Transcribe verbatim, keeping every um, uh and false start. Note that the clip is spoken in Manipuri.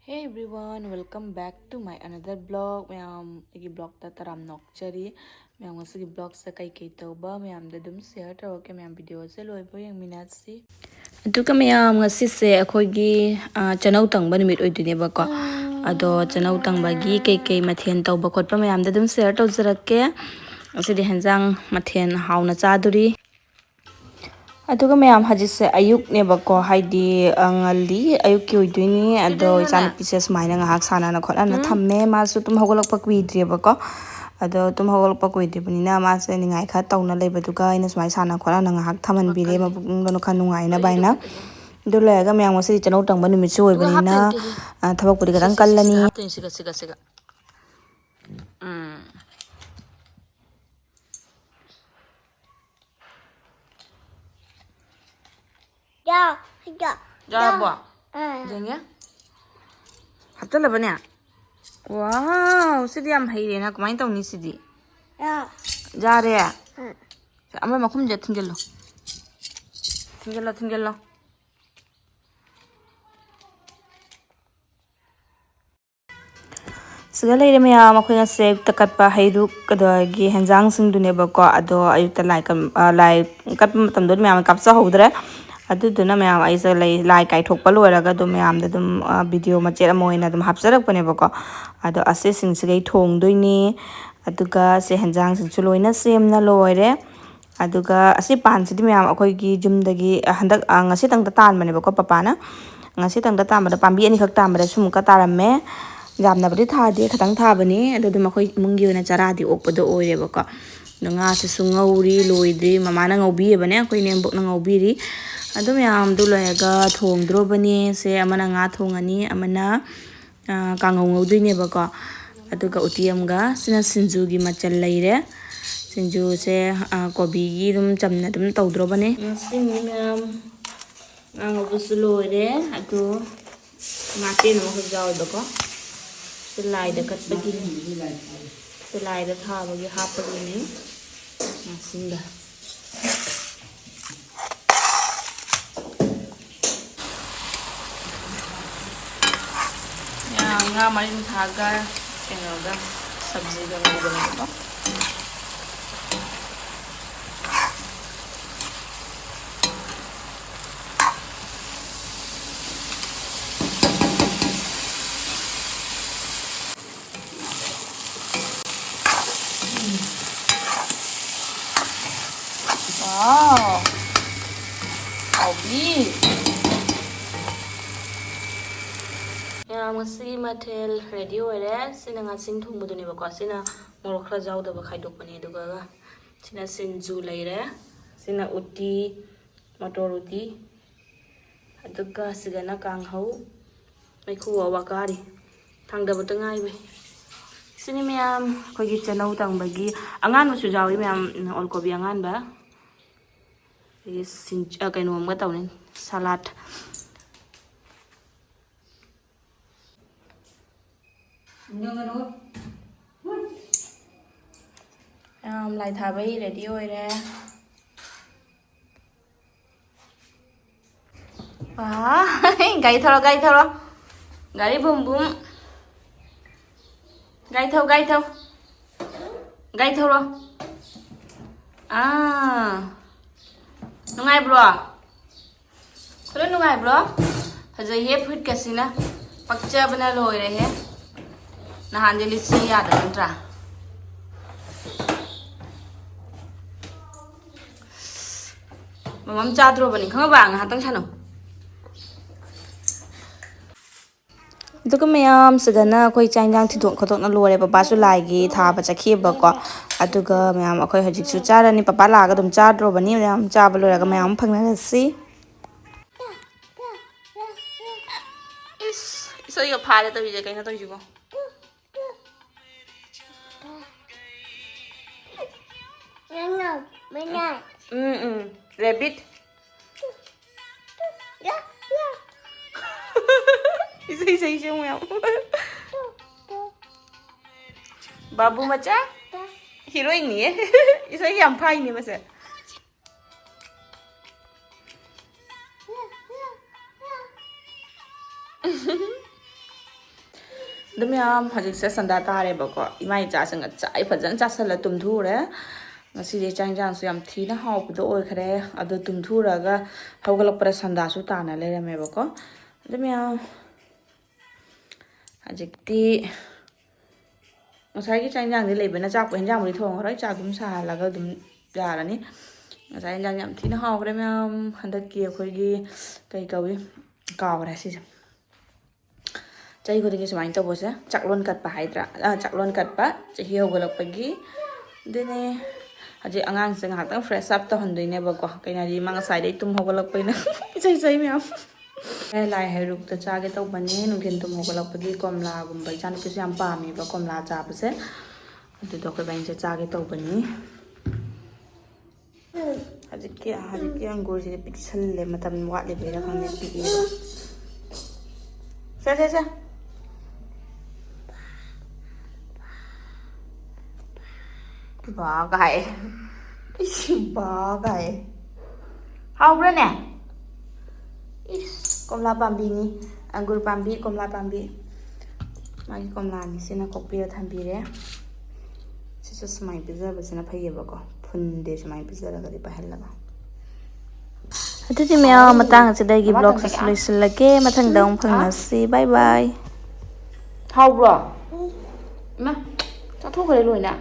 Hey everyone, welcome back to my another vlog. ꯃꯌꯥꯝ ꯑꯩꯒꯤ vlogꯇ ꯇꯔꯥꯝꯅ ꯑꯣꯛꯆꯔꯤ꯫ ꯃꯌꯥꯝ ꯉꯁꯤꯒꯤ vlogꯁꯦ ꯀꯩꯀꯩ ꯇꯧꯕ ꯃꯌꯥꯝꯗ ꯑꯗꯨꯝ share ꯇꯧꯔꯛꯀꯦ꯫ ꯃꯌꯥꯝ videoꯁꯦ ꯂꯣꯏꯕ ꯌꯦꯡꯃꯤꯟꯅꯁꯤ꯫ ꯑꯗꯨꯒ ꯃꯌꯥꯝ ꯉꯁꯤꯁꯦ ꯑꯩꯈꯣꯏꯒꯤ, ꯑ, ꯆꯅꯧ ꯇꯪꯕ ꯅꯨꯃꯤꯠ ꯑꯣꯏꯗꯣꯏꯅꯦꯕꯀꯣ꯫ ꯑꯗꯣ ꯆꯅꯧ ꯇꯪꯕꯒꯤ ꯀꯩꯀꯩ ꯃꯊꯦꯜ ꯇꯧꯕ ꯈꯣꯠꯄ ꯃꯌꯥꯝꯗ ꯑꯗꯨꯝ share ꯇꯧꯖꯔꯛꯀꯦ꯫ ꯉꯁꯤꯗꯤ ꯍꯦꯟꯖꯥꯡ ꯃꯊꯦꯜ ꯍꯥꯎꯅ ꯆꯥꯗꯣꯔꯤ꯫ ꯑꯗꯨꯒ ꯃꯌꯥꯝ ꯍꯧꯖꯤꯛꯁꯦ ꯑꯌꯨꯛꯅꯦꯕꯀꯣ, ꯍꯥꯏꯗꯤ, ꯑ, ꯉꯜꯂꯤ, ꯑꯌꯨꯛꯀꯤ ꯑꯣꯏꯗꯣꯏꯅꯤ꯫ ꯑꯗꯣ ꯀꯩꯗꯧꯔꯤꯅꯣ ꯅꯪ? ꯏꯆꯥꯅꯨꯄꯤꯁꯦ ꯁꯨꯃꯥꯏꯅ ꯉꯥꯏꯍꯥꯛ ꯁꯥꯟꯅꯅ ꯈꯣꯠꯅꯅ ꯎꯝ? ꯊꯝꯃꯦ꯫ ꯃꯥꯁꯨ ꯇꯨꯝ ꯍꯧꯒꯠꯂꯛꯄ ꯀꯨꯏꯗ꯭ꯔꯤꯕꯀꯣ꯫ ꯑꯗꯣ ꯇꯨꯝ ꯍꯧꯒꯠꯂꯛꯄ ꯀꯨꯏꯗ꯭ꯔꯤꯕꯅꯤꯅ ꯃꯥꯁꯦ ꯅꯤꯡꯉꯥꯏ ꯈꯔ ꯇꯧꯅ ꯂꯩꯕꯗꯨꯒ ꯑꯩꯅ ꯁꯨꯃꯥꯏꯅ ꯁꯥꯟꯅ ꯈꯣꯠꯅꯅ ꯉꯥꯏꯍꯥꯛ ꯊꯝꯍꯟꯕꯤꯔꯦ꯫ ꯃꯕꯨꯛꯅꯤꯡꯗꯣ ꯈꯔ ꯅꯨꯡꯉꯥꯏꯅꯕ ꯍꯥꯏꯅ꯫ ꯑꯗꯨ ꯂꯣꯏꯔꯒ ꯃꯌꯥꯝ ꯉꯁꯤꯗꯤ ꯆꯅꯧ ꯇꯪꯕ ꯅꯨꯃꯤꯠꯁꯨ ꯑꯗꯨꯒ ꯑꯣꯏꯕꯅꯤꯅ, ꯍꯥꯞꯇꯣꯏꯅꯦ꯫ ꯑ, ꯊꯕꯛꯄꯨꯗꯤ ꯁꯤ, ꯈꯤꯇꯪ ꯁꯤ, ꯁꯤ, ꯁꯤ ꯀꯜꯂꯅꯤ꯫ ꯍꯥꯞꯇꯣꯏꯅꯦ, ꯁꯤꯒ, ꯁꯤꯒ, ꯁꯤꯒ꯫ ꯎꯝ꯫ ꯌꯥ, ꯌꯥ, ꯌꯥꯔꯕꯣ? ꯌꯥ꯫ ꯑꯥ꯫ ꯌꯦꯡꯒꯦ꯫ ꯍꯥꯞꯆꯜꯂꯕꯅꯦ? ꯋꯥꯎ, ꯁꯤꯗꯤ ꯌꯥꯝ ꯍꯩꯔꯦꯅ꯫ ꯀꯃꯥꯏꯅ ꯇꯧꯅꯤ ꯁꯤꯗꯤ? ꯌꯥ꯫ ꯌꯥꯔꯦ? ꯑꯥ꯫ ꯑꯃ ꯃꯈꯨꯝꯁꯦ ꯊꯤꯡꯖꯤꯜꯂꯣ꯫ ꯊꯤꯡꯖꯤꯜꯂꯣ, ꯊꯤꯡꯖꯤꯜꯂꯣ꯫ ꯁꯤꯗ ꯂꯩꯔꯦ ꯃꯌꯥꯝ, ꯑꯩꯈꯣꯏ ꯉꯁꯤ ꯑꯌꯨꯛꯇ ꯀꯠꯄ ꯍꯩꯔꯨꯛ, ꯑꯗꯒꯤ ꯍꯦꯟꯖꯥꯡꯁꯤꯡꯗꯨꯅꯦꯕꯀꯣ꯫ ꯑꯗꯣ ꯑꯌꯨꯛꯇ ꯂꯥꯏ ꯀꯝ-, ꯑ, ꯂꯥꯏ ꯀꯠꯄ ꯃꯇꯝꯗ ꯃꯌꯥꯝ ꯀꯥꯞꯆꯍꯧꯗ꯭ꯔꯦ꯫ ꯑꯗꯨꯗꯨꯅ ꯃꯌꯥꯝ ꯑꯩꯁꯦ ꯂꯩ-, ꯂꯥꯏ ꯀꯥꯏꯊꯣꯛꯄ ꯂꯣꯏꯔꯒ ꯑꯗꯨꯝ ꯃꯌꯥꯝꯗ ꯑꯗꯨꯝ, ꯑ, video ꯃꯆꯦꯠ ꯑꯃ ꯑꯣꯏꯅ ꯑꯗꯨꯝ ꯍꯥꯞꯆꯔꯛꯄꯅꯦꯕꯀꯣ꯫ ꯑꯗꯣ ꯑꯁꯤꯁꯤꯡꯁꯤꯒꯩ ꯊꯣꯡꯗꯣꯏꯅꯤ꯫ ꯑꯗꯨꯒ ꯁꯤ ꯍꯦꯟꯖꯥꯡꯁꯤꯡꯁꯨ ꯂꯣꯏꯅ ꯁꯦꯝꯅ ꯂꯣꯏꯔꯦ꯫ ꯑꯗꯨꯒ ꯑꯁꯤ ꯄꯥꯟꯁꯤꯗꯤ ꯃꯌꯥꯝ ꯑꯩꯈꯣꯏꯒꯤ ꯌꯨꯝꯗꯒꯤ, ꯑ, ꯍꯟꯗꯛ, ꯑ, ꯉꯁꯤꯇꯪꯗ ꯇꯥꯟꯕꯅꯦꯕꯀꯣ ꯄꯄꯥꯅ꯫ ꯉꯁꯤꯇꯪꯗ ꯇꯥꯟꯕꯗ ꯄꯥꯝꯕꯤ ꯑꯅꯤꯈꯛ ꯇꯥꯟꯕꯗ ꯁꯨꯃꯨꯛꯀ ꯇꯥꯔꯝꯃꯦ꯫ ꯌꯥꯝꯅꯕꯨꯗꯤ ꯊꯥꯗꯦ, ꯈꯇꯪ ꯊꯥꯕꯅꯤ꯫ ꯑꯗꯣ ꯑꯗꯨꯝ ꯑꯩꯈꯣꯏ ꯏꯃꯨꯡꯒꯤ ꯑꯣꯏꯅ ꯆꯔꯥꯗꯤ ꯑꯣꯛꯄꯗꯣ ꯑꯣꯏꯔꯦꯕꯀꯣ꯫ ꯑꯗꯣ ꯉꯥꯁꯤꯁꯨ ꯉꯧꯔꯤ, ꯂꯣꯏꯗ꯭ꯔꯤ꯫ ꯃꯃꯥꯅ ꯉꯧꯕꯤꯔꯕꯅꯦ, ꯑꯩꯈꯣꯏ ꯏꯅꯦꯝꯕꯣꯛꯅ ꯉꯧꯕꯤꯔꯤ꯫ ꯑꯗꯨ ꯃꯌꯥꯝꯗꯨ ꯂꯣꯏꯔꯒ ꯊꯣꯡꯗ꯭ꯔꯣꯕꯅꯦ꯫ ꯁꯦ ꯑꯃꯅ ꯉꯥ ꯊꯣꯡꯉꯅꯤ, ꯑꯃꯅ, ꯑ, ꯀꯥꯡꯉꯧ ꯉꯧꯗꯣꯏꯅꯦꯕꯀꯣ꯫ ꯑꯗꯨꯒ ꯎꯇꯤ ꯑꯃꯒ꯫ ꯁꯤꯅ ꯁꯤꯡꯖꯨꯒꯤ ꯃꯆꯜ ꯂꯩꯔꯦ꯫ ꯁꯤꯡꯖꯨꯁꯦ, ꯑ, ꯀꯣꯕꯤꯒꯤ ꯑꯗꯨꯝ ꯆꯝꯅ ꯑꯗꯨꯝ ꯇꯧꯗ꯭ꯔꯣꯕꯅꯦ꯫ ꯉꯁꯤꯅꯤ ꯃꯌꯥꯝ ꯉꯥ ꯉꯧꯕꯁꯨ ꯂꯣꯏꯔꯦ꯫ ꯑꯗꯣ ꯉꯥꯇꯦꯟ ꯑꯃꯈꯛ ꯌꯥꯎꯋꯦꯕꯀꯣ꯫ ꯁꯤ ꯂꯥꯏꯗ ꯀꯠꯄꯒꯤ, ꯁꯤ ꯂꯥꯏꯗ ꯊꯥꯕꯒꯤ ꯍꯥꯞꯄꯒꯤꯅꯤ꯫ ꯉꯥꯁꯤꯡꯗ꯫ ꯉꯥ ꯃꯔꯤꯟ ꯊꯥꯛꯑꯒ ꯀꯩꯅꯣꯒ ꯁꯕꯖꯤꯒ ꯉꯧꯕꯅꯦꯕꯀꯣ꯫ Wow! ꯍꯥꯎꯕꯤ! ꯃꯌꯥꯝ, ꯉꯁꯤꯒꯤ ꯃꯊꯦꯜ ready ꯑꯣꯏꯔꯦ꯫ ꯁꯤꯅ ꯉꯥꯁꯤꯡ ꯊꯣꯡꯕꯗꯨꯅꯦꯕꯀꯣ꯫ ꯁꯤꯅ ꯃꯣꯔꯣꯛ ꯈꯔ ꯌꯥꯎꯗꯕ ꯈꯥꯏꯗꯣꯛꯄꯅꯦ꯫ ꯑꯗꯨꯒ ꯁꯤꯅ ꯁꯤꯡꯖꯨ ꯂꯩꯔꯦ꯫ ꯁꯤꯅ ꯎꯇꯤ, ꯃꯇꯣꯔ ꯎꯇꯤ꯫ ꯑꯗꯨꯒ ꯁꯤꯗꯅ ꯀꯥꯡꯍꯧ꯫ ꯃꯩꯈꯨ ꯋꯥ ꯋꯥ ꯀꯥꯔꯤ꯫ ꯊꯥꯡꯗꯕꯇ ꯉꯥꯏꯕꯩ꯫ ꯁꯤꯅꯤ ꯃꯌꯥꯝ ꯑꯩꯈꯣꯏꯒꯤ ꯆꯅꯧ ꯇꯪꯕꯒꯤ ꯑꯉꯥꯟꯕꯁꯨ ꯌꯥꯎꯏ ꯃꯌꯥꯝ, ꯑꯣꯜ ꯀꯣꯕꯤ ꯑꯉꯥꯟꯕ꯫ ꯑꯗꯒꯤ ꯁꯤꯡ-, ꯑ, ꯀꯩꯅꯣ ꯑꯃꯒ ꯇꯧꯅꯤ, ꯁꯂꯥꯠ꯫ ꯃꯌꯥꯝ ꯂꯥꯏ ꯊꯥꯕꯩ ready ꯑꯣꯏꯔꯦ꯫ ꯑꯥ, ꯒꯥꯔꯤ ꯊꯧꯔꯣ, ꯒꯥꯔꯤ ꯊꯧꯔꯣ꯫ ꯒꯥꯔꯤ ꯕꯨꯝ ꯕꯨꯝ꯫ ꯒꯥꯔꯤ ꯊꯧ, ꯒꯥꯔꯤ ꯊꯧ꯫ ꯒꯥꯔꯤ ꯊꯧꯔꯣ꯫ ꯑꯥ꯫ ꯅꯨꯡꯉꯥꯏꯕ꯭ꯔꯣ? ꯈꯔ ꯅꯨꯡꯉꯥꯏꯕ꯭ꯔꯣ? ꯐꯖꯩꯍꯦ ꯐꯨꯔꯤꯠꯀꯁꯤꯅ꯫ ꯄꯛꯆꯕꯅ ꯂꯣꯏꯔꯦꯍꯦ꯫ ꯅꯍꯥꯟꯗꯤ ꯂꯤꯠꯁꯤ ꯌꯥꯗꯕ ꯅꯠꯇ꯭ꯔꯥ? ꯃꯃꯝ ꯆꯥꯗ꯭ꯔꯣꯕꯅꯤ, ꯈꯪꯉꯕ? ꯉꯥꯏꯍꯥꯛꯇꯪ ꯁꯥꯟꯅꯧ꯫ ꯑꯗꯨꯒ ꯃꯌꯥꯝꯁꯤꯗꯅ ꯑꯩꯈꯣꯏ ꯆꯥꯛ ꯏꯟꯖꯥꯡ ꯊꯤꯗꯣꯛ ꯈꯣꯠꯇꯣꯛꯅ ꯂꯣꯏꯔꯦ꯫ ꯄꯄꯥꯁꯨ ꯂꯥꯏꯒꯤ ꯊꯥꯕ ꯆꯠꯈꯤꯑꯕꯀꯣ꯫ ꯑꯗꯨꯒ ꯃꯌꯥꯝ ꯑꯩꯈꯣꯏ ꯍꯧꯖꯤꯛꯁꯨ ꯆꯥꯔꯅꯤ꯫ ꯄꯄꯥ ꯂꯥꯛꯑꯒ ꯑꯗꯨꯝ ꯆꯥꯗ꯭ꯔꯣꯕꯅꯤ꯫ ꯃꯌꯥꯝ ꯆꯥꯕ ꯂꯣꯏꯔꯒ ꯃꯌꯥꯝ ꯑꯃꯨꯛ ꯐꯪꯅꯔꯁꯤ꯫ ꯏꯁ, ꯏꯁꯩꯒ ꯐꯥꯔꯦ ꯇꯧꯔꯤꯁꯦ, ꯀꯩꯅꯣ ꯇꯧꯔꯤꯁꯤꯕꯣ? ꯎꯝ, ꯎꯝ꯫ Rabbit꯫ ꯏꯁꯩ ꯁꯛꯏꯁꯦ ꯌꯦꯡꯉꯨ ꯌꯥꯝ꯫ ꯕꯥꯕꯨ ꯃꯆꯥ꯫ Heroineꯅꯤꯌꯦ꯫ ꯏꯁꯩ ꯌꯥꯝ ꯐꯥꯏꯅꯦ ꯃꯁꯦ꯫ ꯑꯗꯨ ꯃꯌꯥꯝ, ꯍꯧꯖꯤꯛꯁꯦ ꯁꯟꯗꯥ ꯇꯥꯔꯦꯕꯀꯣ꯫ ꯏꯃꯥ ꯏꯆꯥꯁꯤꯡ ꯉꯁꯥꯏ ꯐꯖꯅ ꯆꯥꯁꯜꯂ ꯇꯨꯝꯊꯣꯛꯎꯔꯦ꯫ ꯉꯁꯤꯁꯦ ꯆꯥꯛ ꯌꯦꯟꯁꯥꯡꯁꯨ ꯌꯥꯝ ꯊꯤꯅ ꯍꯥꯎꯕꯗꯣ ꯑꯣꯏꯈ꯭ꯔꯦ꯫ ꯑꯗꯣ ꯇꯨꯝꯊꯣꯛꯎꯔꯒ ꯍꯧꯒꯠꯂꯛꯄꯗ ꯁꯟꯗꯥꯁꯨ ꯇꯥꯅ ꯂꯩꯔꯝꯃꯦꯕꯀꯣ꯫ ꯑꯗꯨ ꯃꯌꯥꯝ, ꯍꯧꯖꯤꯛꯇꯤ ꯉꯁꯥꯏꯒꯤ ꯆꯥꯛ ꯌꯦꯟꯁꯥꯡꯗꯤ ꯂꯩꯕꯅ ꯆꯥꯛꯄꯨ, ꯌꯦꯟꯁꯥꯡꯕꯨꯗꯤ ꯊꯣꯡꯉꯔꯣꯏ, ꯆꯥꯛ ꯑꯗꯨꯝ ꯁꯥꯍꯜꯂꯒ ꯑꯗꯨꯝ ꯌꯥꯔꯅꯤ꯫ ꯉꯁꯥꯏ ꯌꯦꯟꯁꯥꯡ ꯌꯥꯝ ꯊꯤꯅ ꯍꯥꯎꯈ꯭ꯔꯦ ꯃꯌꯥꯝ꯫ ꯍꯟꯗꯛꯀꯤ ꯑꯩꯈꯣꯏꯒꯤ, ꯀꯩ ꯀꯧꯏ, ꯀꯥꯎꯈ꯭ꯔꯦ ꯁꯤꯁꯦ꯫ ꯆꯍꯤ ꯈꯨꯗꯤꯡꯒꯤ ꯁꯨꯃꯥꯏꯅ ꯇꯧꯕꯁꯦ ꯆꯥꯛꯂꯣꯟ ꯀꯠꯄ ꯍꯥꯏꯗ꯭ꯔꯥ? ꯑꯥ, ꯆꯥꯛꯂꯣꯟ ꯀꯠꯄ, ꯆꯍꯤ ꯍꯧꯒꯠꯂꯛꯄꯒꯤ꯫ ꯑꯗꯨꯅꯦ꯫ ꯍꯧꯖꯤꯛ ꯑꯉꯥꯡꯁꯦ ꯉꯥꯏꯍꯥꯛꯇꯪ fresh up ꯇꯧꯍꯟꯗꯣꯏꯅꯦꯕꯀꯣ꯫ ꯀꯩꯅꯣ ꯍꯥꯏꯗꯤ, ꯃꯥ ꯉꯁꯥꯏꯗꯩ ꯇꯨꯝ ꯍꯧꯒꯠꯂꯛꯄꯅꯤꯅ ꯏꯁꯩ ꯁꯛꯏ ꯃꯌꯥꯝ꯫ ꯑꯦ, ꯂꯥꯏ ꯍꯩꯔꯨꯛꯇ ꯆꯥꯒꯦ ꯇꯧꯕꯅꯦ꯫ ꯅꯨꯡꯊꯤꯜ ꯇꯨꯝ ꯍꯧꯒꯠꯂꯛꯄꯒꯤ ꯀꯣꯝꯂꯥꯒꯨꯝꯕ, ꯏꯆꯥꯅꯨꯄꯤꯁꯨ ꯌꯥꯝ ꯄꯥꯝꯃꯦꯕ ꯀꯣꯝꯂꯥ ꯆꯥꯕꯁꯦ꯫ ꯑꯗꯨꯗꯣ ꯑꯩꯈꯣꯏ ꯏꯕꯥꯅꯤꯁꯦ ꯆꯥꯒꯦ ꯇꯧꯕꯅꯤ꯫ ꯍꯧꯖꯤꯛꯀꯤ, ꯍꯧꯖꯤꯛꯀꯤ ꯑꯪꯒꯨꯔꯁꯤꯗꯤ ꯄꯤꯛꯁꯜꯂꯦ, ꯃꯇꯝ ꯋꯥꯠꯂꯤꯕꯩꯔꯥ ꯈꯪꯗꯦ, ꯄꯤꯛꯑꯦꯕ꯫ ꯁꯦ, ꯁꯦ, ꯁꯦ꯫ ꯕꯥ ꯀꯥꯏ꯫ ꯏꯁ, ꯕꯥ ꯀꯥꯏ꯫ ꯍꯥꯎꯕ꯭ꯔꯥꯅꯦ? ꯏꯁ, ꯀꯣꯝꯂꯥ ꯄꯥꯝꯕꯤꯅꯤ꯫ ꯑꯪꯒꯨꯔ ꯄꯥꯝꯕꯤ, ꯀꯣꯝꯂꯥ ꯄꯥꯝꯕꯤ꯫ ꯃꯥꯒꯤ ꯀꯣꯝꯂꯥꯅꯤ ꯁꯤꯅ ꯀꯣꯛꯄꯤꯔ ꯊꯝꯕꯤꯔꯦ꯫ ꯁꯤꯁꯨ ꯁꯨꯃꯥꯏꯅ ꯄꯤꯖꯕꯁꯤꯅ ꯐꯩꯌꯦꯕꯀꯣ꯫ ꯐꯨꯟꯗꯦ ꯁꯨꯃꯥꯏꯅ ꯄꯤꯖꯔꯒꯗꯤ ꯄꯥꯏꯍꯜꯂꯒ꯫ ꯑꯗꯨꯗꯤ ꯃꯌꯥꯝ, ꯃꯇꯥꯡ ꯑꯁꯤꯗ ꯑꯩꯒꯤ vlog ꯁꯤꯁꯨ ꯂꯣꯏꯁꯤꯜꯂꯒꯦ꯫ ꯃꯊꯪꯗ ꯑꯃꯨꯛ ꯐꯪꯅꯁꯤ꯫ Bye bye꯫ ꯍꯥꯎꯕ꯭ꯔꯣ? ꯏꯃꯥ, ꯆꯥꯊꯣꯛꯈ꯭ꯔꯦ ꯂꯣꯏꯅ꯫